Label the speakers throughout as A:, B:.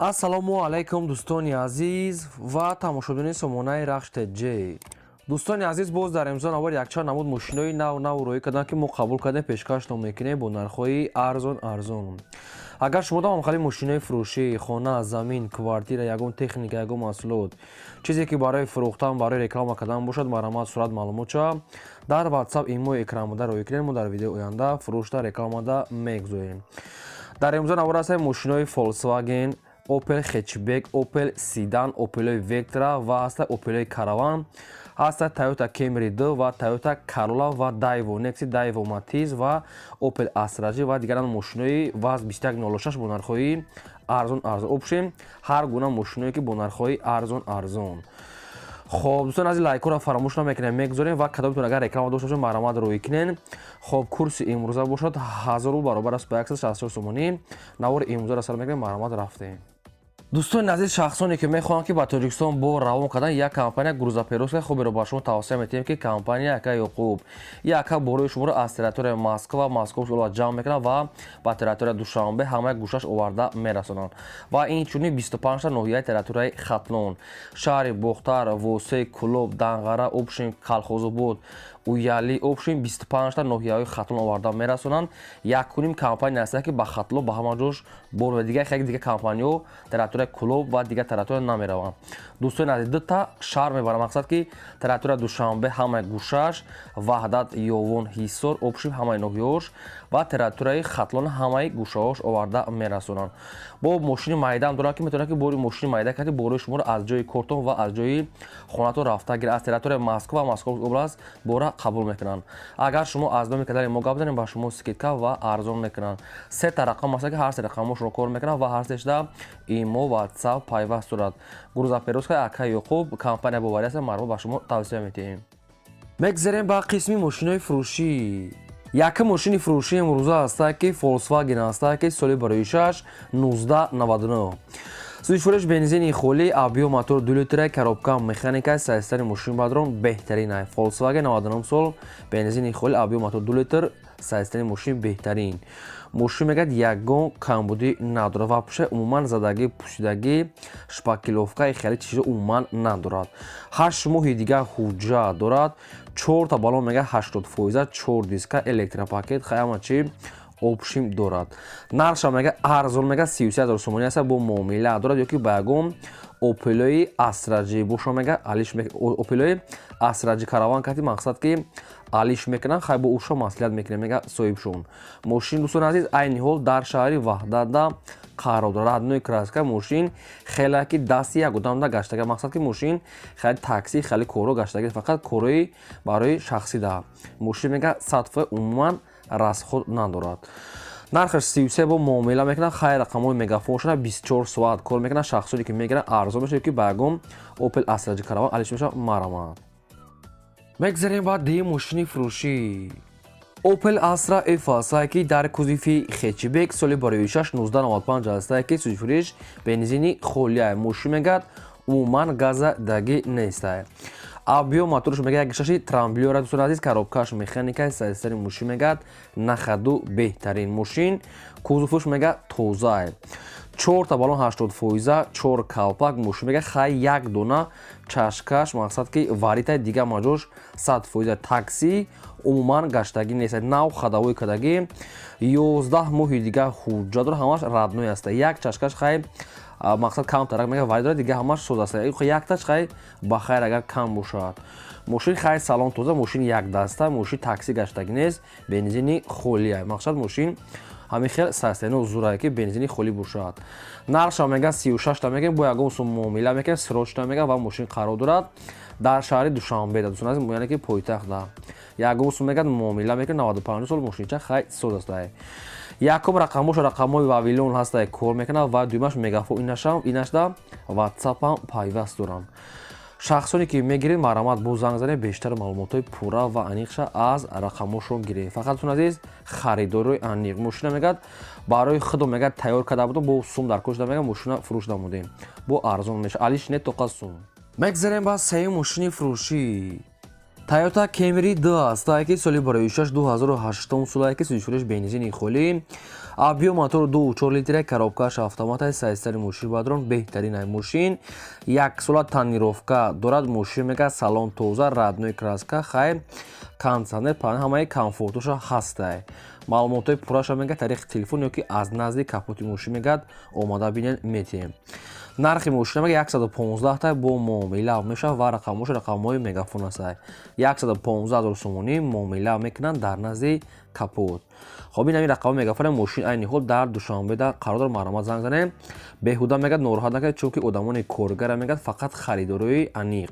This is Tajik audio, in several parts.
A: Ассалому алайкум, дӯстони азиз ва тамошобинони сомонаи Рахш ТЖ. Дӯстони азиз, боз дар имзо навор якчанд намуд мошинои нав нав роӣ карданд, ки мо қабул кардем, пешкаштон мекунем бо нархҳои арзон арзон. Агар шумо дам хали мошинои фурӯшӣ, хона, замин, квартира, ягон техника, ягон маҳсулот, чизе ки барои фурӯхтан, барои реклама кардан бошад, марҳамат, сурат, маълумотша дар WhatsApp, имо, экранбуда роӣ кунем. Мо дар видеои оянда фурӯшта, рекламада мегузорем. Дар имзо навор ҳастем мошинои Volkswagen, Opel Hatchback, Opel Sedan, Opel Vectra ва ҳаста Opel Caravan, ҳаста Toyota Camry 2 ва Toyota Corolla ва Daewoo Nexia, Daewoo Matiz ва Opel Astra J ва дигаран мошинои ВАЗ 2106 бо нархҳои арзон арзон. Общем, ҳар гуна мошиное, ки бо нархҳои арзон арзон. Хоб, дӯстон азиз, лайкҳоро фаромӯш намекунем, мегузорем ва кадомтон агар реклама дошта бошед, марҳамат, рӯй кунен. Хоб, курси имрӯза бошад 1000 рубл, баробар аст ба 164 сомонӣ. Навори имрӯзаро сар мекунем, марҳамат, рафтем. Дӯстони азиз, шахсоне ки мехоҳанд, ки ба Тоҷикистон бор равон кардан, як компания грузоперевозка хуберо ба шумо тавсия метиҳем, ки компания ака Ёқуб. Яка борои шуморо аз территорияи Москва, Московский область ҷамъ мекунад ва ба территорияи Душанбе ҳамаи гӯшаш оварда мерасонанд. Ва инчунин 25та ноҳияи территорияи Хатлон, шаҳри Бохтар, Восе, Кулоб, Данғара, общем, Калхозобод, Уяли, общем, 25та ноҳияҳои Хатлон оварда мерасонанд. Якуним компания ҳаста, ки ба Хатлон ба ҳама ҷош бор ва дигар хеле дигар компаниҳо территорияи Кулоб ва дигар территория намераванд. Дӯстони азиз, дута шаҳр мебарам, мақсад ки территорияи Душанбе ҳамаи гӯшаш, Ваҳдат, Ёвон, Ҳисор, общем, ҳамаи ноҳияҳош ва территорияи Хатлон ҳамаи гӯшаҳош оварда мерасонанд. Бо мошини майдаам дорам, ки метавонад, ки бори мошини майда карди, борои шуморо аз ҷои кортон ва аз ҷои хонатон рафта гирад. Аз территорияи Москва ва Московский область бора қабул мекунанд. Агар шумо аз номи канали мо гап занем, ба шумо скидка ва арзон мекунанд. Сета рақам аст, ки ҳар се рақамҳо кор мекунанд ва ҳар сешда имо, WhatsApp пайваст дорад. Грузоперевозка ака Ёқуб, компания боварӣ аст, марҳамат, ба шумо тавсия метиҳем. Мегзарем ба қисми мошинои фурӯшӣ. Якум мошини фурӯшӣ имрӯза ҳаста, ки Volkswagen ҳаста, ки соли барои 6 1999, сӯзишвориш бензини холӣ, объём мотор 2 литра, коробка механика, состояние мошин бадрон беҳтарин. Volkswagen 99 сол, бензини холӣ, объём мотор 2 литр, состояние мошин беҳтарин. Мошин мегӯяд, ягон камбудӣ надорад ва пуша умуман задагӣ, пӯшидагӣ, шпаклёвкаи хеле чизо умуман надорад. 8 моҳи дигар ҳуҷҷат дорад. Чорта балон мегӯяд 80%, чор диска, электропакет, ҳама чи общем дорад. Нархша мега арзон, мега 33 000 сомонӣ аст, бо муомила дорад. Ё ки ба ягон Опелои Астра Ҷи боша, мега алиш, Опелои Астра Ҷи Караван кати, мақсад ки алиш мекунанд. Хай, бо уша маслиҳат мекунем, мега соҳибшон. Мошин, дӯстони азиз, айни ҳол дар шаҳри Ваҳдатда қарор дорад. Родной краска. Мошин хеле ки дасти як одамда гаштага, мақсад ки мошин хеле такси, хеле корро гаштага, фақат корҳои барои шахсӣ да. Мошин мега 100% умуман расход надорад. Нархаш 33, бо муомила мекунад. Хайр, рақамҳои мегафоншона 24 соат кор мекунад. Шахсоне ки мегиранд, арзон мешавад, ки ба ягон Опел Астра Ҷи Караван алиш мешавад, марҳамат. Мегзарем ба дуюм мошини фурӯшӣ. Opel Astra F ҳастае, ки дар кузови хэтчбек, соли барои 6 1995 ҳастае, ки сӯзишвориш бензини холия. Мошин мегӯяд, умуман газадагӣ нестае. Объём моторш мега 1,6 трамблёра. Дӯстони азиз, коробкаш механика, состояние мошин мегӯяд на ходу беҳтарин. Мошин кузовш мега тозае, чорта балон 80%, чор калпак. Мошин мега хай як дона чашкаш, мақсад ки варитай, дига маҷош 100%. Такси умуман гаштагӣ нест, нав ходовой кардагӣ, 11 моҳи дига ҳуҷҷат дорад, ҳамаш родной аст. Як чашкаш хай, мақсад камтарак мега вари дорад, дига ҳамаш соз аст. Якташ хай ба хайр, агар кам бошад. Мошин хай салон тоза, мошин якдаста, мошин такси гаштагӣ нест, бензини холия. Мақсад, мошин ҳамин хел состояние зурае, ки бензини холӣ бошад. Нархша мега 36та мегем, бо ягон сум муомила мекунем, срочно мега. Ва мошин қарор дорад дар шаҳри Душанбе, дӯстон азиз, яъне ки пойтахтда. Ягон сум мегӯяд муомила мекунем. 95 сол, мошинча хай соз астае. Якум рақамош рақамҳои Вавилон ҳастае, кор мекунад, ва дуюмаш мегафон. Инашам, инашда ватсапам пайваст дорам. Шахсоне ки мегиред, марҳамат, бо занг занед, бештар маълумотҳои пурра ва аниқша аз рақамҳошон гиред. Фақат, дӯстон азиз, харидорои аниқ. Мошина мегӯяд, барои худо мегӯяд, тайёр карда будам, бо сум дар кор шуда, мегӯяд, мошина фурӯш намудем, бо арзон меша, алиш не тоқа сум. Мегзарем ба сеюм мошини фурӯшӣ. Toyota Camry 2 ҳастае, ки соли барои 6 2008 солае, ки сӯзишвориш бензини холӣ, объём мотор 2,4 литра, коробкаш автомат, сайстари мошин бадрон беҳтарин мошин, як сола тонировка дорад. Мошин мега салон тоза, родной краска, хай кондиционер, ҳамаи комфортоша ҳастай. Маълумотҳои пурраша мега тариқи телефон ё ки аз назди капоти мошин мегад омада бинен метиҳем. Нархи мошина мега 115 та, бо муомила мешавад ва рақамҳош рақамҳои мегафон ҳастай. 115 ҳазор сомонӣ муомила мекунанд дар назди капот. Хоб, ин ҳамин рақамҳои мегафони мошин айни ҳол дар Душанбеда қарор дорад. Марҳамат, занг занем. Беҳуда мегад нороҳат накунед, чунки одамони коргара мегад фақат харидорои аниқ.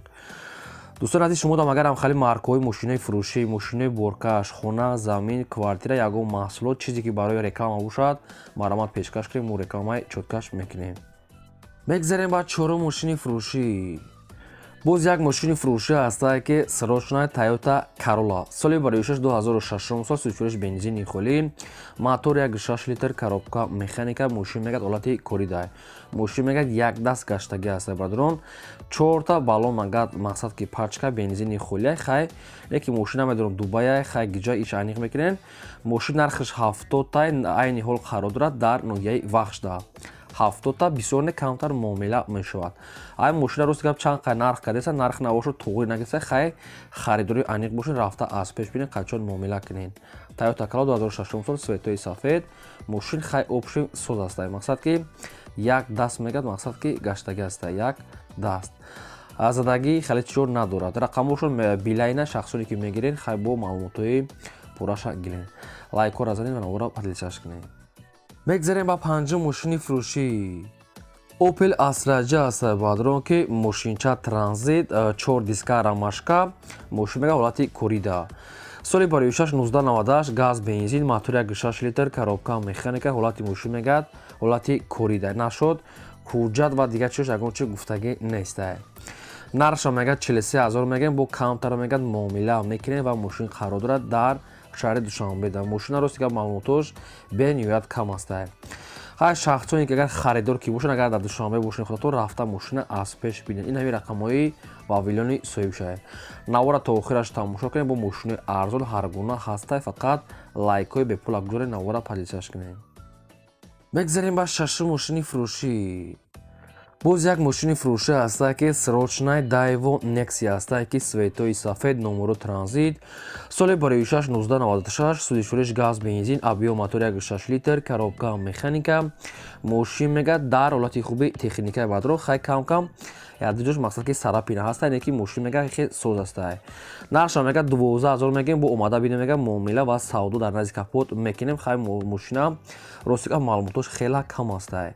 A: Дӯстони азиз, шумо дам агарам хеле маркаҳои мошинои фурӯшӣ, мошинои боркаш, хона, замин, квартира, ягон маҳсулот, чизе ки барои реклама бошад, марҳамат, пешкаш кунем, мо рекламаи чёткаш мекунем. Мегзарем ба чорум мошини фурӯшӣ. Боз як мошини фурӯшӣ ҳастае, ки срочная Toyota Corolla, соли барои 6 2006 сол, сӯзишвориш бензини холӣ, мотор 1,6 литр, коробка механика. Мошин мегад ҳолати коридай. Мошин мегад як даст гаштагӣ ҳаста, бародарон. Чорта баллон мегад, мақсад ки пачка бензини холия. Хай, леки мошин намедонам Дубая, хай гиҷа иш аниқ мекунем. Мошин нархаш 70 тай, айни ҳол қарор дорад дар ноҳияи Вахшда. 70та бисёр не, камтар муомила мешавад. Ай мошина рости гап чанд қай нарх кардеса, нарх набошад, туғри нагиса. Хай, харидори аниқ бошед, рафта аз пеш бинед, қачон муомила кунед. Toyota Corolla 2006 сол, цветои сафед. Мошин хай общий соз аста, мақсад ки як даст мегад, мақсад ки гаштагӣ аста, як даст задагӣ хеле чиёр надорад. Рақамҳошон билайна, шахсоне ки мегирен, хай бо маълумотҳои пурраша гирен. Лайкҳоро занед ва навора поделиться кунед. Мегзарем ба панҷум мошини фурӯшӣ. Opel Astra J аст, бадрон, ки мошинча транзит, чор диска, ромашка. Мошин мега ҳолати корида, соли барои 6 1998, газ, бензин, мотор 1,6 литр, коробка механика. Ҳолати мошин мегӯяд ҳолати корида нашуд, ҳуҷҷат ва дигар чиз ягон чи гуфтагӣ нестай. Нархша мегӯяд 43 ҳазор мегӯем, бо камтар мегӯяд муомила мекунем ва мошин қарор дорад дар шаҳри Душанбе. Дар мошина рости гап маълумотош бениҳоят кам астае. Ҳар шахсоне ки агар харидор ки бошанд, агар дар Душанбе бошед, худатон рафта мошина аз пеш бинед. Ин ҳамин рақамҳои вавилони соҳиб шавед. Навора то охираш тамошо кунед, бо мошинои арзон ҳар гуна ҳастай. Фақат лайкҳои бепула гузоред, навора поделиться кунед. Мегзарем ба шашум мошини фурӯшӣ. Боз як мошини фурӯшӣ ҳастае, ки срочная Daewoo Nexia ҳастае, ки цветои сафед, номеро транзит, соли барои 6 1996, сӯзишвориш газ, бензин, объём мотор 1,6 литр, коробка механика. Мошин мегӯяд дар ҳолати хуби техникаи бадро. Хай, кам кам якдуҷош, мақсад ки царапина ҳаста, не ки мошин мегӯяд хе соз ҳастае. Нархша мегӯяд 12 000 мегӯем, бо омада бинем, мегӯяд муомила ва савдо дар назди капот мекунем. Хай, мошина рости гап маълумотош хела кам ҳастае.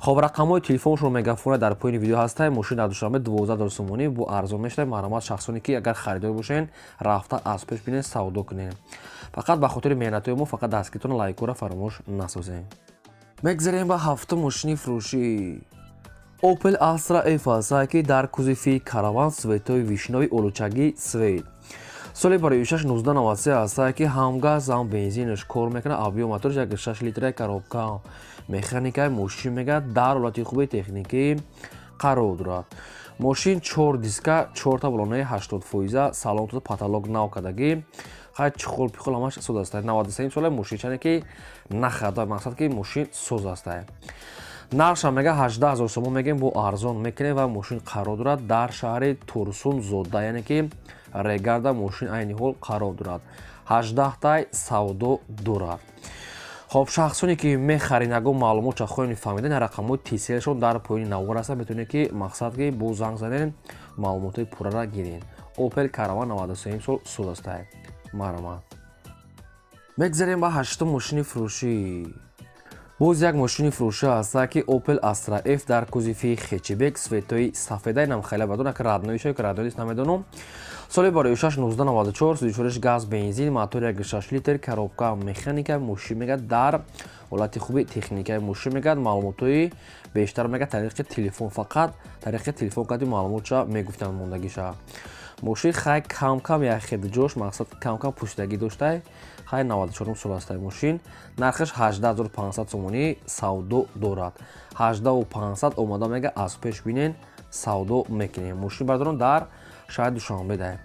A: Хоб, рақамҳои телефоншон мегафона дар поёни видео ҳастае. Мошин дар Душанбе 12 000 сомонӣ, бо арзон мешавад. Марҳамат, шахсоне ки агар харидор бошед, рафта аз пеш бинед, савдо кунед. Фақат ба хотири меҳнатҳои мо фақат дастгиритон лайкҳоро фаромӯш насозед. Мегзарем ба ҳафтум мошини фурӯшӣ. Opel Astra F ҳастае, ки дар кузови Караван, цветои вишнёвый, олучагӣ цвет, соли барои 6 1993 ҳастае, ки ҳам газ, ҳам бензинаш кор мекунад, объём моторш 1,6 литра, коробка механикаи. Мошин мегӯяд дар ҳолати хуби техникӣ қарор дорад. Мошин чор диска, чорта балонаи 80 фоиза, салон тоза, потолок нав кардагӣ. Хай, чехол пихол ҳамаш соз астае. 93 сола мошинчане ки нахарда, мақсад ки мошин соз астае. Нархша мега 18 ҳазор сомон мегӯем, бо арзон мекунем ва мошин қарор дорад дар шаҳри Турсунзода, яъне ки Регарда мошин айни ҳол қарор дорад. 18 тай савдо дорад. Хоб, шахсоне ки мехаред, ягон маълумот хоҳед фаҳмидан, рақамҳои тиселшон дар поёни навор аст. Метавонед ки, мақсад ки бо занг занед, маълумотҳои пуррара гиред. Opel Караван 93 сол соз астае. Марҳамат. Мегзарем ба ҳаштум мошини фурӯшӣ. Боз як мошини фурӯшӣ ҳаста, ки Opel Astra F дар кузови хэтчбек, цветои сафеда. Инам хеле бадон, ак родноиша ки родной нест, намедонам. Соли барои 6 1994, сӯзишвориш газ, бензин, мотор 1,6 литр, коробка механика. Мошин мегӯяд дар ҳолати хуби техникаи. Мошин мегӯяд маълумотҳои бештар мегӯяд тариқи телефон, фақат тариқи телефон кади маълумотша мегуфтанд мондагиша. Мошин хай кам кам як хедҷош, мақсад кам кам пӯшидагӣ доштай. Хай, 94 сол астай мошин. Нархаш 18 500 сомонӣ савдо дорад. 18 500, омада мега аз пеш бинен, савдо мекунем. Мошин, бардорон, дар шаҳри Душанбе дай.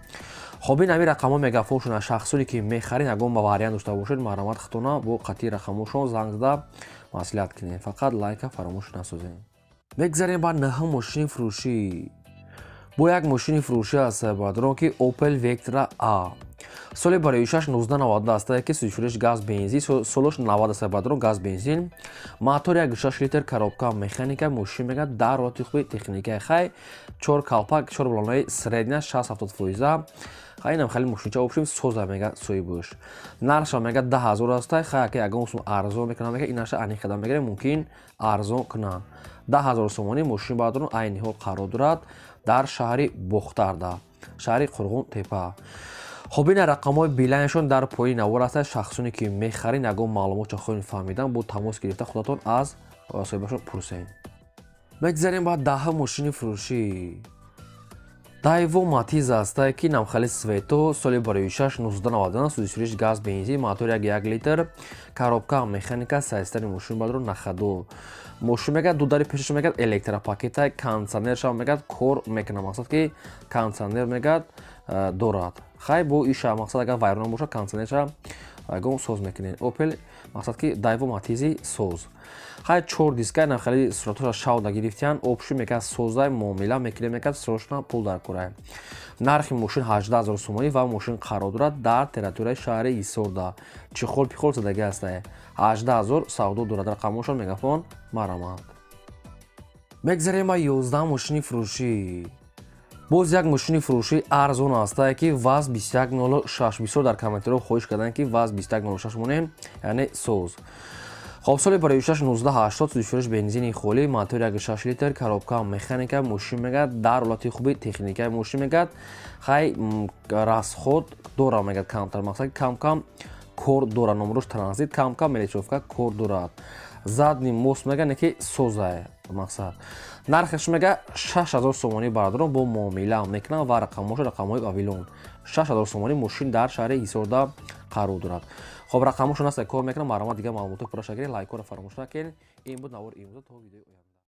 A: Хоб, ин ҳамин рақамҳо мегафоншон. Шахсоне ки мехарин, ягон вариант дошта бошед, марҳамат, хитона бо қатъи рақамҳошон занг зада маслиҳат кунед. Фақат лайка фаромӯш насозед. Мегзарем ба наҳум мошини фурӯшӣ. Бо як мошини фурӯшӣ аст, бародарон, ки Opel Vectra A, соли бароишаш 1990 аст, ки сӯзишвориш газ бензин, солош 90 аст, бародарон, газ бензин, мотор 1,6 литр, коробка механика. Мошин мегӯяд, дар ҳолати хуби техникаи. Хай, чор калпак, чор баллонаи средня, 60-70 фоиза. Хай, инам хеле мошинча общем соза, мега соҳибаш. Нархша мега 10 000 аста. Хай, ака, ягон сум арзон мекунам, мега, инаша аниқ када мегирем, мумкин арзон кунанд. 10 000 сомонӣ мошин, бародарон, айни ҳол қарор дорад дар шаҳри Бохтарда, шаҳри Қурғун Тепа. Хоб, ина рақамҳои билайншон дар поини навор аст. Шахсоне ки мехарин, ягон маълумотча хоҳем фаҳмидан, бо тамос гирифта худатон аз соҳибашон пурсен. Мегзарем ба даҳа мошини фурӯшӣ. Дайво Матиз астае, ки намхали свето, соли бароишаш 1990, сӯзишвориш газ бензин, мотор 1,1 литр, коробка механика. Сайстари мошин, бародарон, на ходу. Мошин мегӯяд, ду дари пешаш мегӯяд электропакета, кондиционершам мегӯяд кор мекунад, мақсад ки кондиционер мегӯяд дорад. Хай, бо иша мақсад, агар вайрон бошад, кондиционерша ягон соз мекунед. Опел, мақсад ки Дайво Матизи соз. Хай, чор диска, на хеле суратоша шав нагирифтиян. Общий мекард созай, муомила мекунем, мекард срочно пул дар курай. Нархи мошин 18 000 сомонӣ ва мошин қарор дорад дар территорияи шаҳри Ҳисорда. Чехол пихол задаги ҳастае. 18 000 савдо дорад. Рақамошон мегафон, марамад. Мегзарем ба 11 мошини фурӯшӣ. Боз як мошини фурӯшӣ арзон ҳастае, ки ВАЗ 2106. Бисёр дар комментариҳо хоҳиш карданд, ки ВАЗ 2106 монем, яъне соз. Хоб, соли бароишаш 1980, сӯзишвориш бензини холӣ, мотор 1,6 литр, коробка механика. Мошин мегӯяд, дар ҳолати хуби техникаи. Мошин мегӯяд, хай, расход дора, мегӯяд, камтар, мақсад кам кам кор дорад. Номрош транзит, кам кам мелочёвка кор дорад. Задний мост мега не ки созае. Мақсад, нархаш мега 6000 сомонӣ, бародарон, бо муомила мекунанд ва рақамҳошо рақамҳои Вавилон. 6000 сомонӣ мошин дар шаҳри Ҳисорда қарор дорад. Хоб, рақамҳошон аст, кор мекунам. Марҳамат, дигар маълумотҳои пурра шагиред, лайкҳоро фаромӯш накунед. Ин буд навори имрӯза. То видеои оянда.